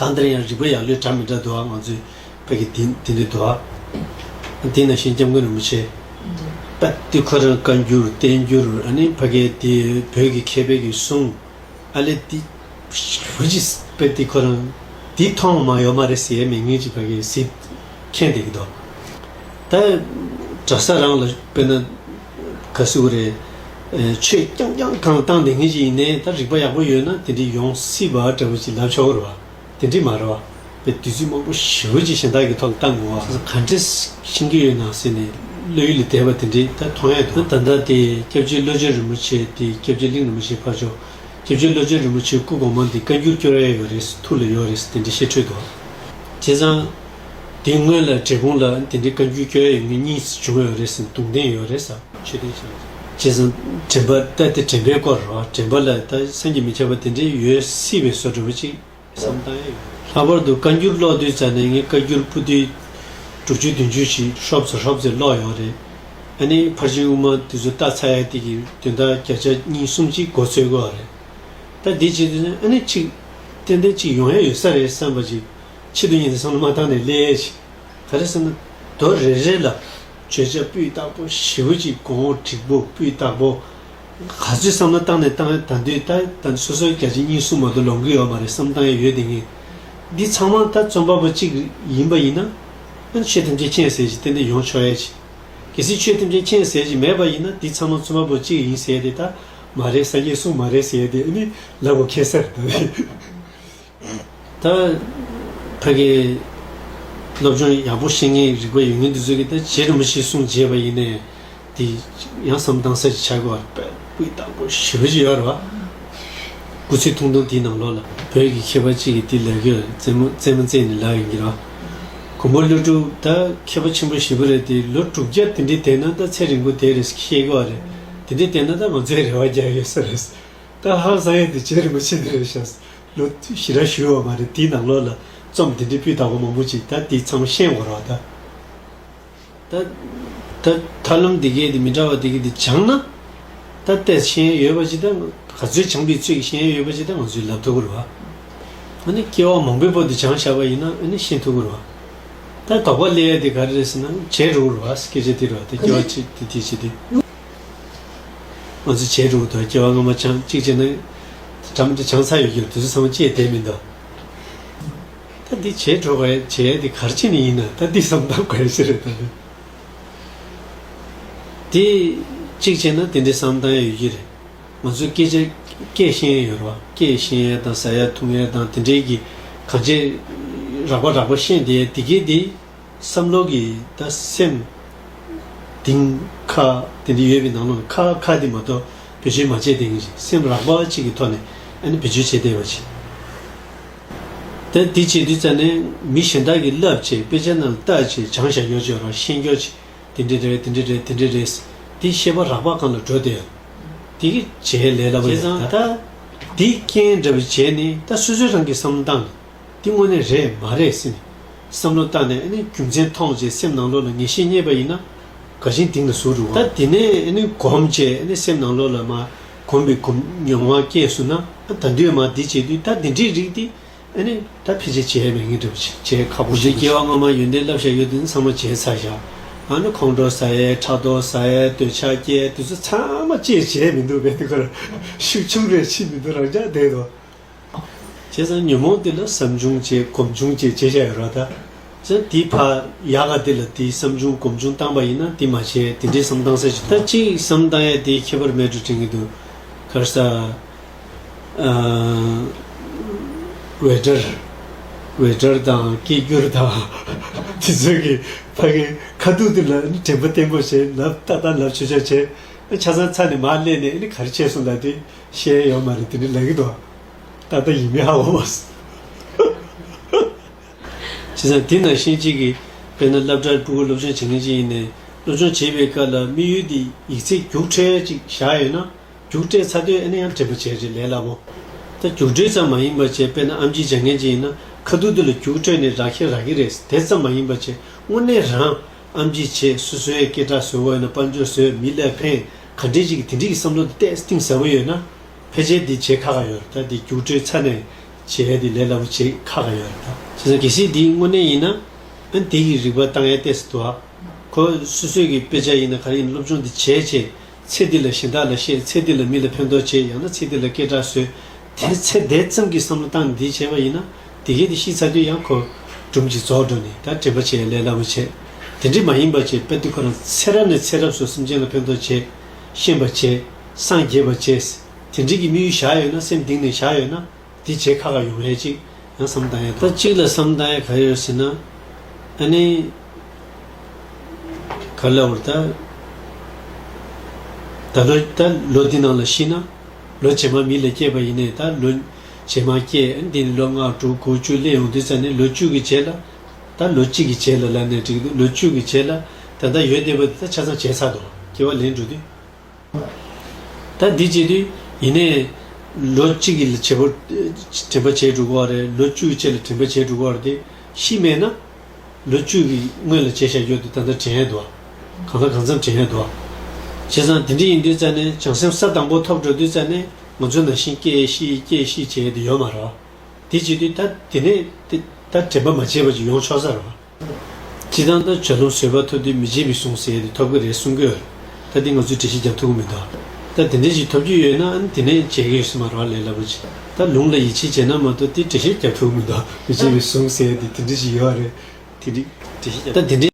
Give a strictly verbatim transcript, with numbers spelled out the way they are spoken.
ད་འདིར་ཡང་རིག་པ་ཡག་ལོས་འདྲ་མི་འདྲ་འདུག་ཨ། ང་ཚོའི་ཕ་གི་དེ་དེ་འདྲ་འདུག་ཨ། དེ་ནང་བཞིན་སྐྱབས་མགོན་རིན་པོ་ཆེ་པ་དེ་ཁོ་རང་བཀའ་འགྱུར་བསྟན་འགྱུར་ཨ་ནི་ཕ་གི་དེ་བོད་ཀྱི་མཁས་པའི་གི་གསུང་ཨ་ལེ་དེ་བུ་ཅི་པ་དེ་ཁོ་རང་དེ་མཐོང་མ་ཡོད་མ་རེད་ཟེར་ཡས་མེད་ངེས་ཀྱི་ཕ་གི་གཟིགས་མཁན་དེ་གི་འདུག་ད་གྲྭ་ས་རང་ལ་དཔེར་ན་ག་སུ་རེད། ཆོས་རྐྱང་རྐྱང་གང་བཏང་བསྡད་མཁན་ཅིག་ཡིན་ནའི་ད་རིག་པ་ཡག་པོ་ཡོད་ན་དེ་འདྲའི་ཡོང་སྲིད་པ་འདྲ་བོ་ཅིག་ལབ་ཆོག་གི་རེད་བ། དེ་འདྲའི་མ་རེད་བ། དཔེ་དུས་ཚོད་མང་པོ་ཞེ་པོ་ཅིག་གཞན་དག་གི་ཐོག་ལ་བཏང་དགོས་བ། ག་འདྲས་ཤེས་ཀྱི་ཡོད་ན་ཟེར་ནས་བློ་ཡུལ་ལས་འདས་པ་དེ་འདྲའི་ད་མཐོང་ཡ་འདུག་ད་ལྟ་དེ་སྐྱབས་རྗེ་བློ་ཆོས་རིན་པོ་ཆེ་དེ་སྐྱབས་རྗེ་གླིང་རིན་པོ་ཆེ་ཕར་ཕྱོགས། སྐྱབས་རྗེ་བློ་ཆོས་རིན་པོ་ཆེའི་སྐུ་གོང་མ་འདི་བཀའ་འགྱུར་སྐྱོར་ཡ་ཡོད་རེད། ཐུགས་ལ་ཡོད་རེད་དེ་འདྲ་བཤད་འཕྲོས་འདུག་བྱས་ཙང་། དེ་སྔོན་ལ་འབྲས་སྤུངས་ལ་དེ་འདྲའི་བཀའ་འགྱུར་སྐྱོར་ཡ་ཡོད་མཁན་གཉིས་བྱུང་ཡོད་རེད་ཟེར་གདུང་རྟེན་ཡོད་རེད་ཟེར་ཆོས་ལྡན་ཤག་བྱས་ཙང་དྲན་པ་ལྟ་དེ་དྲན་པའི་སྐོར་རོ། དྲན་པ་ལ་ད་བསམ་གྱིས་མི་ཁྱབ་པ་དེ་འདྲའི་ཡོད་སྲིད་པའི་བཟོ་འདྲ་བོ་ཅིག་བསམ་བཏང་ཡ་ཡོད། ལྷག་པར་དུ་བཀའ་འགྱུར་ཀློག་དུས་ཙ་ནས་ངས་བཀའ་འགྱུར་པོ་ཏི་དྲུག་ཅུ་བདུན་ཅུ་ཞིག་ཧྲོབ་ཙེ་ཧྲོབ་ཙེ་ཀློག་ཡོད་རེད། ཨ་ནི་ཕར་ཕྱིན་དབུ་མ་དེ་ཚོ་ལྟ་ཚར་ཡ་དེ་གི་དོན་དག་བརྒྱ་ཆ་གཉིས་གསུམ་ཅིག་མགོ་ཚོས་དགོས་པ་རེད། ད་འདི་བྱེད་དུས་ནས་ཨ་ནི་གཅིག་ཏན་ཏན་གཅིག་ཡོང་ཡ་ཡོད་ས་རེད་བསམ་པ་ཅིག་ཆེད་དུ་གཉེར་ནས་བསམ་བློ་མ་བཏང་ནས་སླེབས་ཡ་ཅིག་ག་རེ་ཟེར་ན། མདོ་རེ་རེ་ལ་བརྗོད་བྱ་སྤུས་དག་པོ་ཞེ་པོ་ཅིག་གོང་འོག་འགྲིག་པོ་སྤུས་དག་པོ། ག་ཚོད་བསམ་བློ་བཏང་ནས་བཏང་ད་འདོད་ད་ད་སོ་སོའི་བརྒྱ་ཆ་གཉིས་གསུམ་མ་གཏོགས་ལོངས་ཀྱི་ཡོད་མ་རེད་བསམ་བཏང་ཡ་ཡོད་དེ་ངས། འདི་ཚང་མ་ད་རྩོམ་པ་པོ་གཅིག་ཡིན་པ་ཡིན་ན། ཨ་ནི་ཆོས་ཐམས་ཅད་མཁྱེན་ཟེར་ཅིག་ཏན་ཏན་ཡོང་ཆོག་ཡ་ཅིག་གལ་སྲིད་ཆོས་ཐམས་ཅད་མཁྱེན་ཟེར་ཅིག་མེད་པ་ཡིན་ན་འདི་ཚང་མ་རྩོམ་པ་པོ་གཅིག་ཡིན་ཟེར་ཏེ་ད་མ་རེད་སངས་རྒྱས་གསུངས་མ་རེད་ཟེར་ཏེ་ཨ་ནི་ལབ་དགོས་ཁེལ་ས་རེད་ད། ད་ཕ་གི་སློབ་སྦྱོང་ཡག་པོ་ཤེས་མཁན་རིག་པ་ཡོད་མཁན་དེ་ཚོ་གིས་ད་རྗེ་རིན་པོ་ཆེའི་གསུང་བརྗེད་པ་ཡིན་ནའི་དེ་ཡང་བསམ་བཏང་ས་ཅིག་ཆགས་ཀྱི་ཡོད་རེད། དཔེ་སྤུས་དག་པོ་ཞེ་པོ་ཅིག་ཡོད་རེད་བ། སྐུ་ཚེ་ཐུང་ཐུང་དེའི་ནང་ལོགས་ལ་བོད་ཀྱི་མཁས་པ་གཅིག་གིས་དེ་ལབ་ཀྱི་ཡོད་རེད། རྩེད་མོ་རྩེད་མོ་རྩེས་ནས་ལབ་ཡོང་གི་རེད་བ། མགོན་པོ་ཀླུ་སྒྲུབ་ད་མཁས་པ་ཆེན་པོ་ཞེ་པོ་རེད་དེ་ལོ་དྲུག་བརྒྱ་དེ་འདྲའི་བསྡད་ན་ད་ཚེ་རིང་པོ་བསྡད་རེད་བཤད་ཀྱི་ཡོད་རེད། དེ་འདྲའི་བསྡད་ན་ད་ང་ཚོའི་རེ་བ་རྒྱག་ཡོད་ས་རེད། ད་ཧང་སང་ཡས་དེ་རྗེ་རིན་པོ་ཆེ་དེ་རེད་ཤག་ལོ་ཞེ་དྲག་ཞུས་པ་མ་རེད། དེའི་ནང་ལོགས་ལ་རྩོམ་དེ་འདྲའི་སྤུས་དག་པོ་མང་པོ་ཅིག་ད་དེ་ཚང་མ་ཤེས་དགོས་རེད་བ་ད། ད་ད་ཐབས་ལམ་དེ་གས་དེ་མི་འདྲ་བ་དེ་གས་དེ་སྦྱངས་ན། ད་ལྟས་ཤེས་ཡས་ཡོད་པ་ཅིག་ད་ག་ཚོད་སྦྱངས་པའི་ཚོད་ཀྱིས་ཤེས་ཡས་ཡོད་པ་ཅིག་ད་ང་ཚོས་ལབ་ཐུབ་ཀྱི་རེད་བ། ཨ་ནི་སྐྱེ་བ་མང་པོའི་བར་དུ་སྦྱངས་བཞག་པ་ཡིན་ན་ཨ་ནི་ཤེས་ཐུབ་ཀྱི་རེད་བ། ད་དོགས་པ་སླེབས་ཡས་དེ་ག་རེ་རེད་ཟེར་ན་བྱས་འགྲོ་གི་རེད་བ། སྐད་ཆ་དེ་རེད་བ། ད་སྐྱེ་བ་གཅིག་དེ་དེ་བྱས་དེ། ང་ཚོ་བྱས་འགྲོ་དང་སྐྱེ་བ་སྔ་མ་སྦྱངས་གཅིག་བྱས་ན་གྲམ་དེ་སྦྱངས་ཚར་ཡོད་ཀྱི་རེད། དུས་ཚོད་ཚང་མ་བཅད་བསྡད་མི་འདུག་ད་འདི་བྱས་འགྲོ་དགོས་བྱས་དེ་ག་རེ་བྱས་ནས་ཡིན་ན་ད་འདི་བསམ་བཏང་དགོས་ཡ་ཞིག་རེད་ད། དེ་གཅིག་བྱས་ན་དེ་འདྲའི་བསམ་བཏང་ཡ་ཡོད་ཀྱི་རེད། ང་ཚོ་སྐད་ཆ་སྐད་ཤེས་ཡ་ཡོད་རེད་བ། སྐད་ཤེས་ཡ་དང་ཟ་ཡ་འཐུང་ཡ་དང་དེ་འདྲའི་གི་གང་ཅི་རགས་པ་རགས་པ་ཤེས་བསྡད་ཡ་དེ་གས་དེ། བསམ་བློ་གི་ད་སེམས་གཏིང་ཁ་དེ་འདྲ་ཡོད་པའི་ནང་ལོགས་ཁ་ཁ་དེ་མ་གཏོགས་བེད་སྤྱོད་མ་བྱས་བསྡད་མཁན་ཞིག་སེམས་རགས་པ་གཅིག་གི་ཐོག་ནས་ཨ་ནི་བེད་སྤྱོད་བྱས་བསྡད་པ་ཞིག་ད་དེ་བྱེད་དུས་ཙ་ནས་མི་གཞན་དག་གིས་བསླབ་བྱས་དཔེ་ཆ་ནང་ལ་ལྟ་བྱས་སྦྱངས་བཞག་ཡོད་ཅེས་རང་ཤེས་ཀྱོག་ཅིག་དེ་འདྲ་རེད་དེ་འདྲ་རེད་དེ་འདྲ་རེད། དེ་ཤེས་པ་རགས་པ་སྒང་ལ་འགྲོ་བསྡད་ཡོད། དེ་གི་བྱས་ལས་སླ་པོ་བྱས་ཡིན་ཙང་ད། ད་དེ་རྐྱེན་འདྲ་བོ་བྱས་ནས་ད་སོ་སོའི་རང་གི་བསམ་བློ་བཏང་ནས། འདི་དངོས་གནས་རེད་མ་རེད་ཟེར་ནས་བསམ་བློ་བཏང་ནས་ཨ་ནི་རྒྱུ་མཚན་མཐོང་བྱས་སེམས་ནང་ལོགས་ལ་ངེས་ཤེས་རྙེད་པ་ཡིན་ན་དགའ་ཞེན་གཏིང་ལ་ཟུག་འགྲོ་བ། ད་དེ་ནས་ཨ་ནི་སྒོམ་བྱས་ཨ་ནི་སེམས་ནང་ལོགས་ལ་མ་སྒོམ་པའི་སྒོམ་མྱོང་བ་སྐྱེས་སོང་ན་ཨ་ད་དུས་མ་འདི་བྱེད་དུས་ད་འདི་འདྲའི་རིགས་འདི་ཨ་ནི་ད་ཕལ་ཆེར་བྱས་མེད་མཁན་འདྲ་བོ་ཅིག་བྱས་ཁག་པོ་ཞིག་སྐྱེ་བ་སྔ་མ་ཡོན་ཏན་བསླབ་བྱ་ཡོད་དུས་ཚང་མ་བྱས་ཚར་བཞག་ཨ་ནི་ཁོང་ཁྲོ་ཟ་ཡས་ཕྲག་དོག་ཟ་ཡས་འདོད་ཆགས་སྐྱེ་དུས་ཚོད་ཚང་མ་བཅད་བྱས་མི་འདུག་བས་དེ་ཁར་ཤུགས་ཆུང་རེ་ཕྱིན་མི་འདུག་རང་ཅག་བསྡད་དོ། བྱས་ཙང་ཉོན་མོངས་དེ་ལ་བསམ་བྱུང་བྱས་སྒོམ་བྱུང་བྱས་བྱས་བཞག་ཡོད་ར་ད། བྱས་ཙང་དེ་ཕར་ཡག་ག་དེ་ལ་དེ་བསམ་བྱུང་སྒོམ་བྱུང་བཏང་པ་ཡིན་ན་དེ་མ་བྱས་དེ་འདྲའི་བསམ་བཏང་ས་ཞིག་ད་གཅིག་བསམ་བཏང་ཡ་དེ་ཁྱད་པར་མེད་འགྲོ་དྲན་གྱི་འདུག་ག་རེ་ཟ། ཝེ་ཊར། ཝེ་ཊར་དང་སྐད་སྒྱུར་དང་དེ་ཚོ་གི་ཕ་གི་ཁ་ཐུག་དེ་ལ་དྲན་པ་བརྟན་པོ་བྱས་ལབ་ཏག་ཏག་ལབ་ཆོག་ཆོག་བྱས་ཆ་ཚང་ཚ་ནས་མར་སླེབས་ནས་ཨ་ནི་ག་རེ་བྱས་སོང་ལབ་དུས། ཤེས་ཡོད་མ་རེད་དེ་འདྲ་ལབ་ཀྱི་འདུག་ད་ལྟ་ཡིན་མིན་ཧ་གོ་མ་སོང་། བྱས་ཙང་དེ་ནང་བཞིན་གཅིག་གིས་དཔེར་ན་སློབ་གྲྭར་ཕྲུ་གུ་སློབ་སྦྱོང་བྱེད་མཁན་ཅིག་ཡིན་ནའི་སློབ་སྦྱོང་བྱེད་པའི་སྐབས་ལ་དམིགས་ཡུལ་དེ་ཡིག་ཚད་རྒྱུགས་སྤྲོད་ཅིག་བཞག་ཡོད་ན་རྒྱུགས་སྤྲད་ཚར་དུས་ཨ་ནི་ཡང་དྲན་པ་བྱས་རྗེས་ལས་སླ་པོ། ད་རྒྱུགས་སྤྲོད་ཙམ་མ་ཡིན་པ་བྱས་དཔེར་ན་ཨེམ་ཆི་སྦྱང་མཁན་ཅིག་ཡིན་ན་ཁ་ཐུག་དེ་ལ་རྒྱུགས་སྤྲོད་ནས་རག་ཁྱེར་རག་གི་རེད་དེ་ཙམ་མ་ཡིན་པ་བྱས་དངོས་གནས་རང་ཨེམ་ཆི་བྱས་སོ་སོའི་སྐད་གྲགས་བཟོ་དགོས་ཡོད་ན་དཔལ་འབྱོར་བཟོས་མི་ལ་ཕན་ག་འདྲས་ཅིག་གི་དེ་འདྲས་ཀྱི་བསམ་བློ་དེ་ཏོག་ཙམ་གཏིང་ཟབ་པོ་ཡོད་ན། ཕལ་ཆེར་འདི་བྱེད་ཁག་ཁག་ཡོད་རེད། ད་འདི་རྒྱུགས་སྤྲོད་ཚར་ནས་ བྱས་ཏེ་ལས་སླ་པོ་བྱེད་ཁག་ཁག་ཡོད་རེད་ད། བྱས་ཙང་གལ་སྲིད་འདི་དངོས་གནས་ཡིན་ན། ཨ་འདི་གི་རིག་པ་བཏང་ཡ་ཏོག་ཙམ་འདུག་ཨ། ཁོ་སོ་སོའི་གི་དཔེ་ཆ་ཡིན་ན་ག་རེ་ཡིན་ན་སློབ་སྦྱོང་འདི་བྱས་བྱས། ཚེ་འདི་ལ་གཞན་དག་ལ་བཤད། ཚེ་འདི་ལ་མི་ལ་ཕན་ཐོགས་བྱེད། ཡང་ན་ཚེ་འདི་ལ་སྐད་གྲགས་བཟོས། དེ་ཚེ་འདས་ཙམ་གྱི་བསམ་བློ་བཏང་ནས་འདི་བྱས་པ་ཡིན་ན། དེ་གས་དེ་ཤི་ཚར་དུས་ཡང་ཁོ་སྒྲུང་ཅིག་རྫོགས་འགྲོ་ནས་ད་དྲན་པ་བྱེད་ལས་སླ་པོ་བྱེད། དེ་འདྲ་མ་ཡིན་པ་བྱེད། དཔེ་དེ་ཁོ་རང་ཚེ་རབས་ནས་ཚེ་རབས་སུ་སེམས་ཅན་ལ་ཕན་ཐོགས་བྱེད། ཤེས་པ་བྱེད། སངས་རྒྱས་པ་བྱེད། དེ་འདྲ་གི་དམིགས་ཡུལ་བཞག་ཡོད་ན། སེམས་གཏིང་ནས་བཞག་ཡོད་ན། འདི་བྱེད་ཁག་ཁག་ཡོང་ཡས་ཅིག་ཡང་བསམ་བཏང་ཡས། ད་གཅིག་ལ་བསམ་བཏང་ཡས་ག་རེ་ཡོད་ཟེར་ན། ཨ་ནི། ག་ལ་བར་ད། ད་ལོ་ད་ལོ་འདི་ནང་ལ་ཤི་ན། ལོ་རྗེས་མ་མི་ལ་སྐྱེས་པ་ཡིན་ནའི་ད་ལོ་རྗེས་མ་སྐྱེས། ཨ་ནི་འདི་ནི་ལོ་ལྔ་དྲུག་དགུ་བཅུ་སླེབས་ཡོང་དུས་ཙ་ནས་ལོ་བཅུ་གི་རྗེས་ལ། ད་ལོ་གཅིག་གི་རྗེས་ལ་ལབ་ནས་འགྲིག་འདུག་ལོ་བཅུ་གི་རྗེས་ལ་ད་ལྟ་ཡོད་བསྡད་པ་འདི་ད་ཆ་ཚང་བརྗེད་ཚར་འདུག་སྐྱེ་བ་ལེན་འགྲོ་དུས། ད་འདི་བྱེད་དུས་ཡིན་ནའི། ལོ་གཅིག་གི་བྱེད་པོ། དྲན་པ་བྱས་འགྲོ་གི་རེད། ལོ་བཅུ་གི་རྗེས་ལ་དྲན་པ་བྱས་འགྲོ་གི་རེད་དེ། ཤི་མེད་ན། ལོ་བཅུ་གི་སྔོན་ལ་བྱས་བཞག་ཡོད་དུས་ད་ལྟ་དྲན་ཡས་འདུག་ག་གང་ལ་གང་འཚམ་དྲན་ཡས་འདུག་ག་བྱས་ཙང་དེ་འདྲ་ཡིན་དུས་ཙ་ནས་བྱང་སེམས་ས་དང་པོ་ཐོབ་འགྲོ་དུས་ཙ་ནས་ང་ཚོ་ནང་བཞིན་སྐྱེ་ཤི་སྐྱེ་ཤི་བྱས་ཡས་དེ་ཡོད་མ་རེད་བ། དེ་བྱེད་དུས་ད་དེ་ནས་དེ་ད་དྲན་པ་མ་བརྗེད་པ་ཅིག་ཡོང་ཆོག་ས་རེད་བ། སྤྱིར་བཏང་ད་ཇ་ལུང་བཟོད་པ་ཐོབ་དུས་མི་བརྗེད་པའི་གཟུངས་ཟེར་ཡས་དེ་ཐོབ་ཀྱི་རེད་གསུང་གི་ཡོད་རེད། ད་འདི་ང་ཚོས་འགྲེལ་བཤད་རྒྱབ་ཐུབ་ཀྱི་མི་འདུག་ད་དེ་འདྲ་ཞིག་ཐོབ་རྒྱུ་ཡོད་ན་ཨ་ནི་དེ་ནས་བྱེད་ཀྱི་ཡོད་ས་མ་རེད་བ། ལས་སླ་པོ་ཅིག་ད་ལུང་ལ་ཡིད་ཆེས་བྱས་ན་མ་གཏོགས་དེ་འགྲེལ་བཤད་རྒྱབ་ཐུབ་ཀྱི་མི་འདུག་མི་བརྗེད་པའི་གཟུངས་ཟེར་ཡས་དེ་དེ་འདྲ་ཞིག་ཡོད་རེད། དེ་འདྲ་འགྲེལ་བཤད་རྒྱབ། ད་དེ་འདྲ།